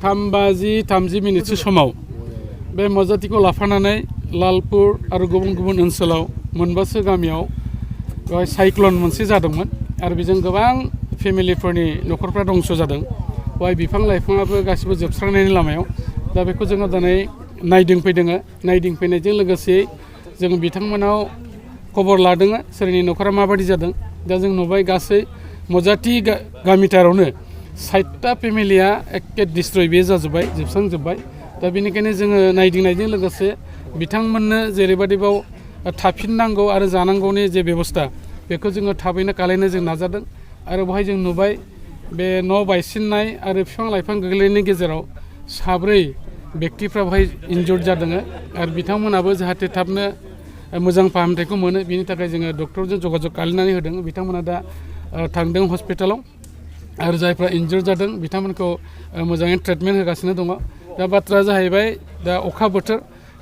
थामजि मिनिटसो समाव बे मजाथिखौ लाफानानै लालपुर आरो गुबुन गुबुन ओनसोलाव मोनबासो गामियाव बेवहाय साइक्ल'न मोनसे जादोंमोन आरो बेजों गोबां फेमिलिफोरनि न'खरफ्रा दंस जादों। बेवहाय बिफां लाइफाङाबो गासिबो जोबस्रांनायनि लामायाव। दा बेखौ जोङो दिनै नायदिंफैनायजों लोगोसे जों बिथांमोनाव खबर लादों सोरनि न'खरा माबायदि जादों। दा जों नुबाय गासै मजाथि गामिटारावनो 60टा फेमिलिया एके डिस्ट्रय बे जाजोब्बाय, जोबस्रांजोब्बाय। दा बेनिखायनो जोङो नायदिंनायजों लोगोसे बिथांमोननो जेरैबायदिबाव थाफिननांगौ आरो जानांगौनि जे बेबस्था बेखौ जोङो थाबैनो खालामनो जों नाजादों। आरो बेवहाय जों नुबाय बे न' बायसिननाय आरो बिफां लाइफां गोग्लैनायनि गेजेराव 4 बेक्तिफ्रा बेवहाय इनजुर्ड जादों आरो बिथांमोनाबो जाहाथे थाबनो मोजां फाहामथायखौ मोनो बिनि थाखाय जोङो डक्टरजों जगाजग खालामनानै होदों। बिथांमोना दा थांदों हस्पिटालाव आरो जायफ्रा इनजुर्ड जादों बिथांमोनखौ मोजाङै ट्रिटमेन्ट होगासिनो दङ। दा बाथ्राया जाहैबाय दा अखा बोथोर,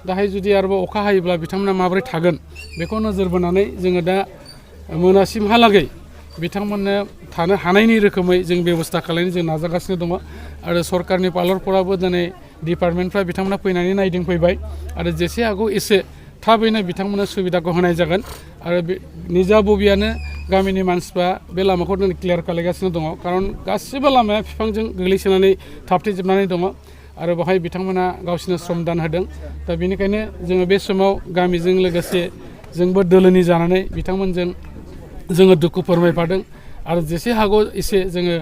दाहाय जुदि आरोबाव अखा हायोब्ला बिथांमोना माबोरै थागोन बेखौ नोजोर बोनानै जोङो दा मोनासिमहालागै बिथांमोननो थानो हानायनि रोखोमै जों बेबस्था खालामनो जों नाजागासिनो दङ। आरो सरकारनि पार्लारफोराबो दिनै डिपार्टमेन्टफ्रा बिथांमोना फैनानै नायदिंफैबाय आरो जेसे हागौ एसे थाबैनो बिथांमोननो सुबिदाखौ होनाय जागोन। आरो बे निजा बबियानो गामिनि मानसिफ्रा बे लामाखौ दिनै क्लियार खालामगासिनो दङ, खारन गासिबो लामाया बिफांजों गोग्लैसोनानै थाबथेजोबनानै दङ आरो बेवहाय बिथांमोना गावसोरनो श्रमदान होदों। दा बेनिखायनो जोङो बे समाव गामिजों लोगोसे जोंबो दोलोनि जानानै बिथांमोनजों जोङो दुखु फोरमायफादों आरो जेसे हागौ एसे जोङो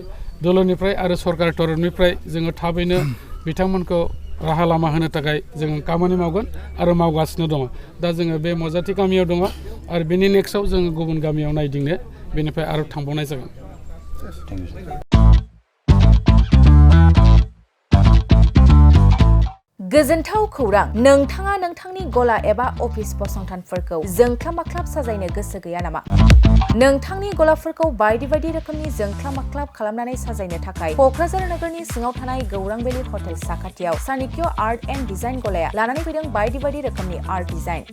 दोलोनिफ्राय आरो सरकार तरफनिफ्राय जोङो थाबैनो बिथांमोनखौ राहा लामा होनो थाखाय जों खामानि मावगोन आरो मावगासिनो दङ। दा जोङो बे मजाथि गामियाव दङ आरो बेनि नेक्स्टआव जोङो गुबुन गामियाव नायदिंनो बेनिफ्राय आरो थांबावनाय जागोन। गोजोनथाव खौरां, नोंथाङा नोंथांनि गला एबा अफिस फसंथानफोरखौ जोंख्लाब माख्लाब साजायनो गोसो गैया नामा? नोंथांनि गलाफोरखौ बायदि रोखोमनि जोंख्लाब माख्लाब खालामनानै साजायनो थाखाय क'क्राझार नोगोरनि सिङाव थानाय गौरां भेलि हटेल साखाथियाव चाणक्य आर्ट एन्ड डिजाइन गलाया लानानै फैदों बायदि रोखोमनि आर्ट डिजाइन।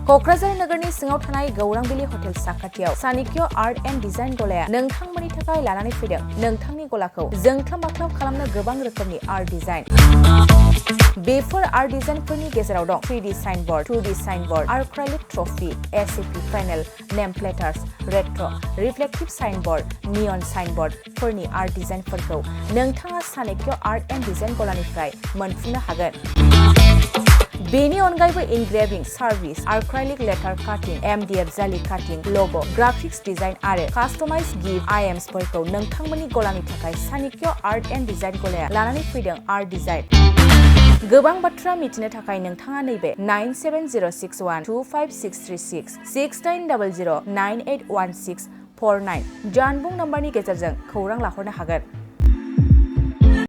क'क्राझार नोगोरनि सिङाव थानाय गौरां भेलि हटेल साखाथियाव चाणक्य आर्ट एन्ड डिजाइन गलाया नोंथांमोननि थाखाय लानानै फैदों नोंथांनि गलाखौ जोंख्लाब माख्लाब खालामनो गोबां रोखोमनि आर्ट डिजाइन। बेफोर आर्ट डिजाइनफोरनि गेजेराव दं 3D signboard, 2D signboard, acrylic trophy, SAP panel, name प्लेटार्स, रेट्र', रिफ्लेक्टिभ साइनबोर्ड, नियन साइनबोर्डफोरनि आर्ट डिजाइनफोरखौ नोंथाङा चाणक्य आर्ट एन्ड डिजाइन गलानिफ्राय मोनफुंनो हागोन। बेनि अनगायैबो इनग्रेभिं सार्भिस, आर्क्राइलिक लेटार काटिं, MDF जालि काटिं, लग', ग्राफिक्स डिजाइन आरो कास्टमाइज गिफ्ट आइटेम्सफोरखौ नोंथांमोननि गलानि थाखाय चाणक्य आर्ट एन्ड डिजाइन गलाया लानानै फैदों आर्ट डिजाइन। गोबां बाथ्रा मिथिनो थाखाय नोंथाङा नैबे 9706125636 6800981649 जानबुं नम्बरनि गेजेरजों खौरां लाहरनो हागोन।